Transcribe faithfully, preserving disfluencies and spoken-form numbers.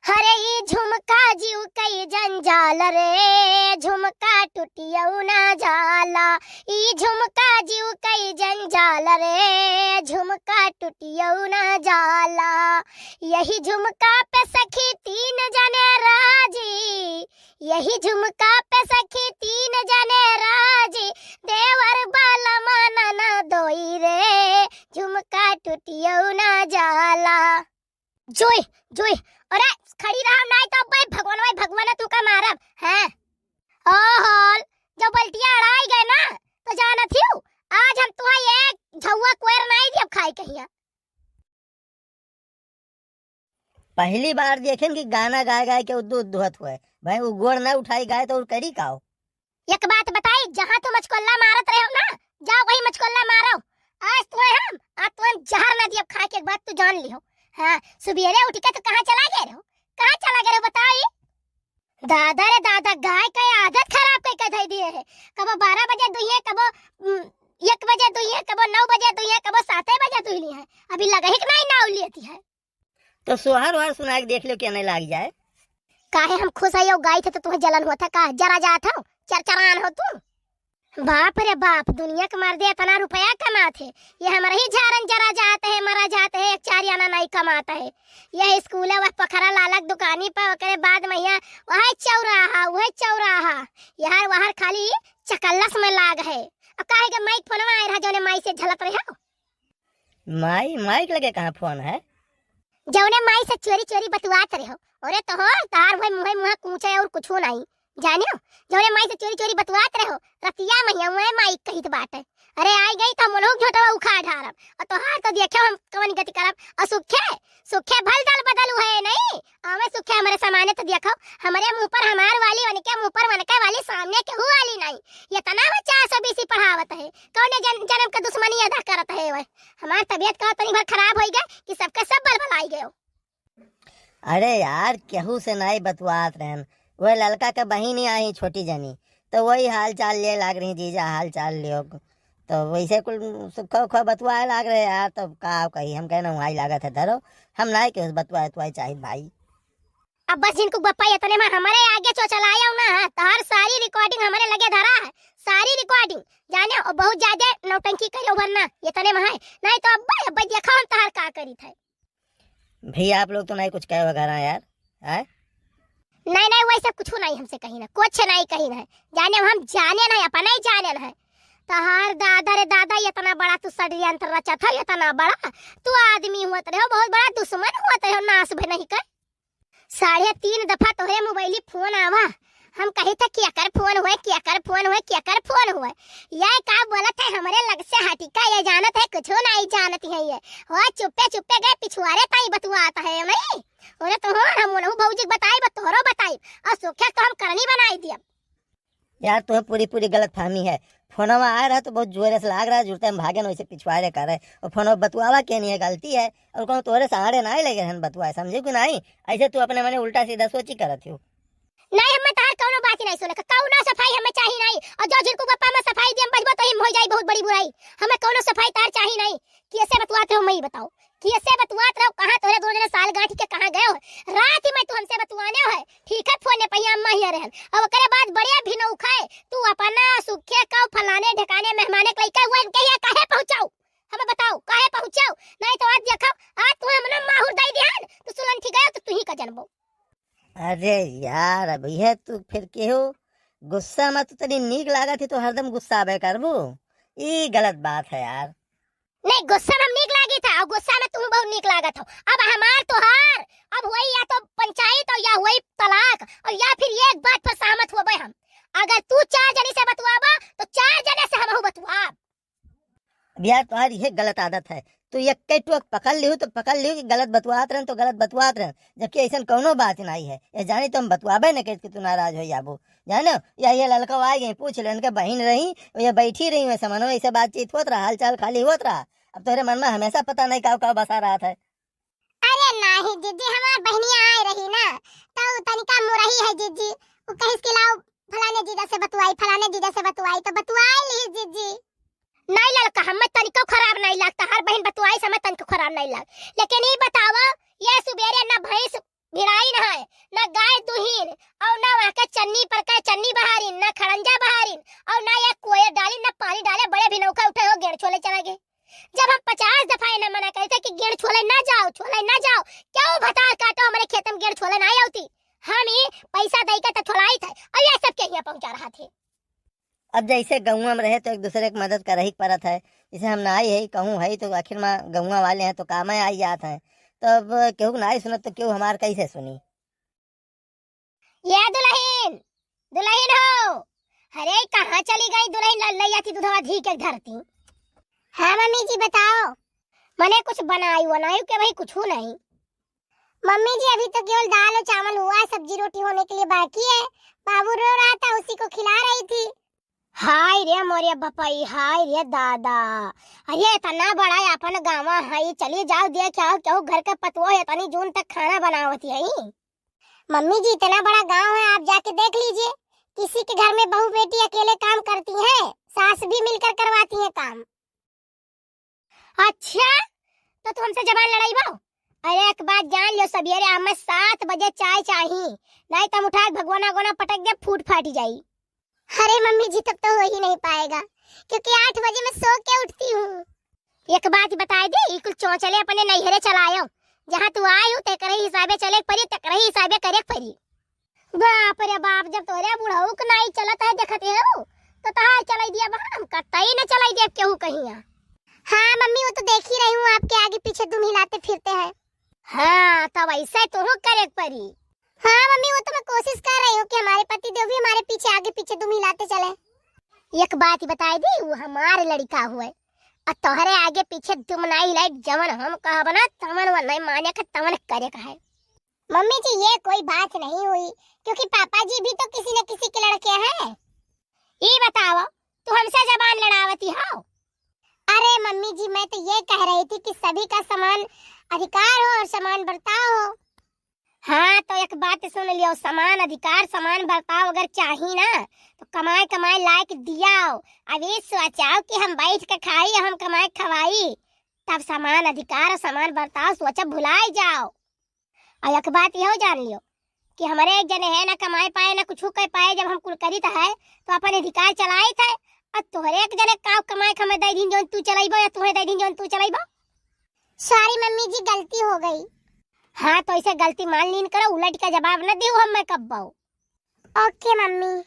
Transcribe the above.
हरे ई झुमका जीव कई जंजाल रे, झुमका टुटियौ ना जाला। ई झुमका जीव कई जंजाल रे, झुमका टुटियौ ना जाला। यही झुमका पे सखी तीन जने राजी, यही झुमका पे सखी तीन जने राजी। देवर बलमा ननदोई रे, झुमका टुटियौ ना जाला। जोई, जोई, अरे खड़ी रहा, नाहीं तो अब्बे भगवान, भाई भगवान तू का मारब, हैं? ओहो, जो बल्टिया अड़ाई गए ना, तो जानत हियो, आज हम तुहा एक झउआ कोयर नाहीं दियब खाए कहिया। पहली बार देखेन कि गाना गाए गाए के उद्दू उद्दू होत हुए। भाई वो गोड़ ना उठाई गाए तो और करी का हो? एक बात बताई, जहाँ तू मचकोल्ला मारत रहो ना, जाओ वही मचकोल्ला मारो। आज तुहे हम, आज तुहे हम जहर ना दियब खाए के, एक बात तू जान लिहो। हाँ, सुबेरे उठ के तो कहाँ चला गए रहो, कहाँ चला गए रहो बताओ ये? दादा रे दादा, गाय का आदत खराब कई के धई दिए है। कबो बारह बजे दुहिए, कबो, उम, एक बजे दुहिए, कबो नौ बजे दुहिए, कबो साते बजे दुहिली है। अभी लगही के नाहीं नाव लेती है। तो सोहर वोहर सुनाए के देख लो, क्या नहीं लाग जाए। काहे हम खुश है, यो गाई थे तो तुम्हें जलन होता का? जरा जात हो, चरचरान हो तू। बाप रे बाप, दुनिया के मर्दे इतना रुपया कमात है, ये हमारे ही झारन जरा जात है, मरा जात है, एक चार आना नहीं कमात है। यह स्कूल है, वह पोखरा लालक दुकानी पर, ओकरे बाद मैया वह चौराहा, वह चौराहा, यार वहर खाली चकल्लस में लाग है। अब काहे के माई फोनवा आए रहा, जौने माई से झलत रहे हो। माई, माई के लगे कहाँ फोन है? जौने माई से चोरी चोरी बतुआत रहो। अरे तोहर, तार भाई मुँहे मुँहे कूचे और कुछो नहीं। जानियो, जौने माई से चोरी चोरी बतुआत रहो, रतिया महिया मुँहे माई कहित बाटे। अरे आई गई तो हम उन्हों झोटवा उखाड़ ढारब। और तोहार तो देखो हम कवन गति करब। और सुखे, सुखे भल दल बदल हुए नहीं। आवे सुखे हमरे सामने तो देखो, हमरे मुँह पर हमार वाली, वनके मुँह पर वनके वाली, सामने केहू वाली नहीं। ये तना वो चार सौ बीसी पढ़ावत है, कौने जन-, जन्म का दुश्मनी अदा करत है वह। हमार तबीयत का तनी भर खराब होई गए कि सबके सब बलबलाई गयो। अरे यार, केहू से नाई बतुआत रहन, वह ललका के बहिनी आई छोटी जनी, तो वही हाल चाल ले लाग रही, जीजा हाल चाल लियो, तो वैसे कुल सुखा उखा बतुआए लाग रहे यार। तो का कही, हम कहना वही लागत है धरो, हम नाई केहू से बतुआए तुआए चाहित भाई। अब बस जिनको बप्पा इतने में हमारे आगे चोचलायो ना, तोहार सारी recording हमारे लगे धरा है, सारी recording। जाने, और बहुत ज्यादा नौटंकी करो वरना इतने में है, नहीं तो अब्बे, अब्बे देखा हम तोहार का करी थे। भैया, आप लोग तो नहीं कुछ कहे वगैरह यार, हैं? नहीं, नहीं, वैसे कुछ नहीं हमसे कही ना, कुछ नहीं कही ना। जाने हम जाने नहीं, अपना ही जाने नहीं। तोहार दादा रे दादा, इतना बड़ा तू षड्यंत्र रचत हो, इतना बड़ा तू आदमी हुआ रहे हो, बहुत बड़ा दुश्मन हुआ रहे हो, नाश भी नहीं कर। साढ़े तीन दफा तोहरे मोबाइली फोन आवा, हम कही थे केकर फोन हुए, केकर फोन हुए, केकर फोन हुए। ये का बोलत है हमरे लग से हटी का, ये जानत है कुछो नहीं जानत है ये। हो चुप्पे चुप्पे गए पिछुआरे ताई बतुआत है नहीं। अरे तो हो हम उनहु भौजी के बताई, बत तोहरो बताई, और सुखे तो हम करनी बनाई दियब। यार, तुम्हें पूरी, पूरी गलत फहमी है। फोनवा आए रहा तो बहुत जोरे से लाग रहा है, जुरते हम भागे न वैसे पिछुआरे करे। और फोनवा बतुआवा के नहीं है, गलती है। और कौन तोरे सहारे ना ही लगे रहन बतुआए, समझे कि नहीं? ऐसे तू अपने मने उल्टा सीधा सोची करत हो। नहीं, हमें तार कौनो बात ही नहीं सुने, कौनो सफाई हमें चाही नहीं। और जो जिनको गप्पा में सफाई दिए हम बजबो तो ही हो जाई बहुत बड़ी बुराई। हमें कौनो सफाई तार चाही नहीं। कैसे बतुआते हो, मैं ही बताओ, कैसे बतुआत रहो? कहाँ तोरे दो जने साल गांठी के कहाँ गए हो? रात में तू हमसे बतुआने हो, ठीक है, फोन पे ही अम्मा ही रहन। अब ओकरे बाद बड़े भी नौखा है, तू अपना सुखे का फलाने ढकाने मेहमाने के लइका हुआ इनके यहाँ काहे पहुँचाओ? हमें बताओ, काहे पहुँचाओ? नहीं तो आज देखो, आज तू हमने माहुर दे दिहन, तू सुलंठी गयो तो तू ही का जनबो। अरे यार, अब यह तू फिर केहू गुस्सा में तू तनी नीक लागत ही तो हरदम गुस्सा आबे करबू, ई गलत बात है यार। नहीं, गुस्सा में हम नीक लागी था और गुस्सा में तू बहुत नीक लागत हो। अब हमार तोहार, अब हुई या तो पंचायत और या हुई तलाक और या फिर एक बात पर सहमत होबे हम। अगर तू चार जनी से बतुआबा तो चार जने से हमहू बतुआब। अब यार, तोहार यह गलत आदत है। तू एक कई टोक पकड़ लिहू तो पकड़ लिहू कि गलत बतुआत रहन तो गलत बतुआत रहन, जबकि ऐसन कौनो बात नहीं है। ये जानी तो हम बतुआबे न करित कि तू नाराज हो जाबो। जानो, या ये ललका आ गई, पूछ लो, इनके बहिन रही, ये बैठी रही, वैसे मनो ऐसे बातचीत होत रहा, हाल चाल खाली होत रहा। अब तोहरे मन में हमेशा पता नहीं का का बसा रहत है। अरे नाही जीजी, हमार बहनिया आए रही ना, तो तनिका मुरही है जीजी, वो कहिस कि लाओ फलाने जीजा से बतुआई, फलाने जीजा से बतुआई, तो बतुआई ली जीजी। नहीं ललका, हमें तनिको खराब नहीं लगता, हर बहन बतुआई से हमें तनिको खराब नहीं लग। लेकिन ये बताओ, ये सुबेरे ना भैंस भिड़ाई कट्ट है, ना गाय दुहीन, और ना वहाँ के चन्नी पर का चन्नी बहारिन, ना खड़ंजा बहारिन, और ना ये कोयर डालिन, ना पानी डाले, बड़े भी नौका उठे हो, गेड़ छोले चला गए। जब हम पचास दफा इन्हें मना करे थे कि गेड़ छोले ना जाओ, छोले ना जाओ, क्यों भतार काटो, हमारे खेत में गेड़ छोले ना आवती, हम ही पैसा दे के तो छोलाई थे, और ये सब के यहाँ पहुँचा रहा थे। अब जैसे गौवा में रहे तो एक दूसरे की मदद करही के परत है। जैसे हम नाई है, कहूँ है तो आखिर में गौवा वाले हैं तो कामे आई जात हैं। तो अब केहू के नाई सुनत तो केहू हमार कैसे सुनी? या दुलहिन, दुलहिन हो, अरे कहाँ चली गई दुलहिन? लल्लैया थी दुधवा धी के धरती। हाँ मम्मी जी बताओ। मने कुछ बनाई वनाई के भाई कुछ नहीं। मम्मी जी, अभी तो केवल दाल और चावल हुआ है, सब्जी रोटी होने के लिए बाकी है। बाबू रो रहा था, उसी को खिला रही थी। हाय रे मोरे बपई, हाय रे दादा, अरे इतना बड़ा अपन गाँव है, चली जाओ देख आओ, केहू घर के पतोह इतनी जून तक खाना बनावती है। मम्मी जी, इतना बड़ा गांव है, आप जाके देख लीजिए, किसी के घर में बहू बेटी अकेले काम करती हैं, सास भी मिलकर करवाती हैं काम। अच्छा, तो तू हमसे जबान लड़ाई बा? अरे एक बात जान लो, सवेरे हमें सात बजे चाय चाही, नहीं तो हम उठा के भगवाना गोना पटक दे, फूट फाटी जाई। अरे मम्मी जी, तब तो हो ही नहीं पाएगा, क्योंकि आठ बजे मैं सो के उठती हूँ। एक बात बताए दे, ई कुल चौचले अपने नैहरे चलायो, जहाँ तू आई हूँ तेकरे हिसाबे चले के परी, तेकरे हिसाबे करे के परी। बाप रे बाप, जब तोरे बुढ़ऊ के नाई चलत है देखते हो, तो तहार चलाई दिया बा, हम कतई न चलाई दिया केहू कहिया। हाँ मम्मी, वो तो देख ही रही हूँ, आपके आगे पीछे दुम हिलाते फिरते हैं। हाँ, तब ऐसे तोहू करे के परी। हाँ मम्मी, वो तो मैं कोशिश कर रही हूँ कि हमारे पति देव भी हमारे पीछे आगे पीछे दुम हिलाते चले। एक बात बताए दी, वो हमारे लड़का हुए, और तोहरे आगे पीछे दुम नाई हिलाई, जवन हम कहब ना तवन वो नहीं माने का, तवन करे का है। मम्मी जी, ये कोई बात नहीं हुई, क्योंकि पापा जी भी तो किसी न किसी के लड़के हैं। ई बताओ, तू हमसे जबान लड़ावती हो? अरे मम्मी जी, मैं तो ये कह रही थी कि सभी का समान अधिकार हो और समान बर्ताव हो। हाँ, तो एक बात सुन लियो, समान अधिकार, समान बर्ताव अगर चाही ना, तो कमाए कमाए लायक दियाओ। अब ये सोचाओ कि हम बैठ के खाई, हम कमाए खवाई, तब समान अधिकार और समान बर्ताव सोचब भुलाई जाओ। और एक बात यहो जान लियो कि हमरे एक जने है ना कमाए पाए ना कुछ कर पाए, जब हम कुल करित है तो अपन अधिकार चलाइत है, और तोहरे एक जने का कमाए के हमें दे दिन जौन तू चलाइबो या तुहे दे दिन जौन तू चलाइबो। सॉरी मम्मी जी, गलती हो गई। हाँ, तो ऐसे गलती मान लीन करो, उलट के जवाब न दियो हम मैं कब्बो। ओके मम्मी।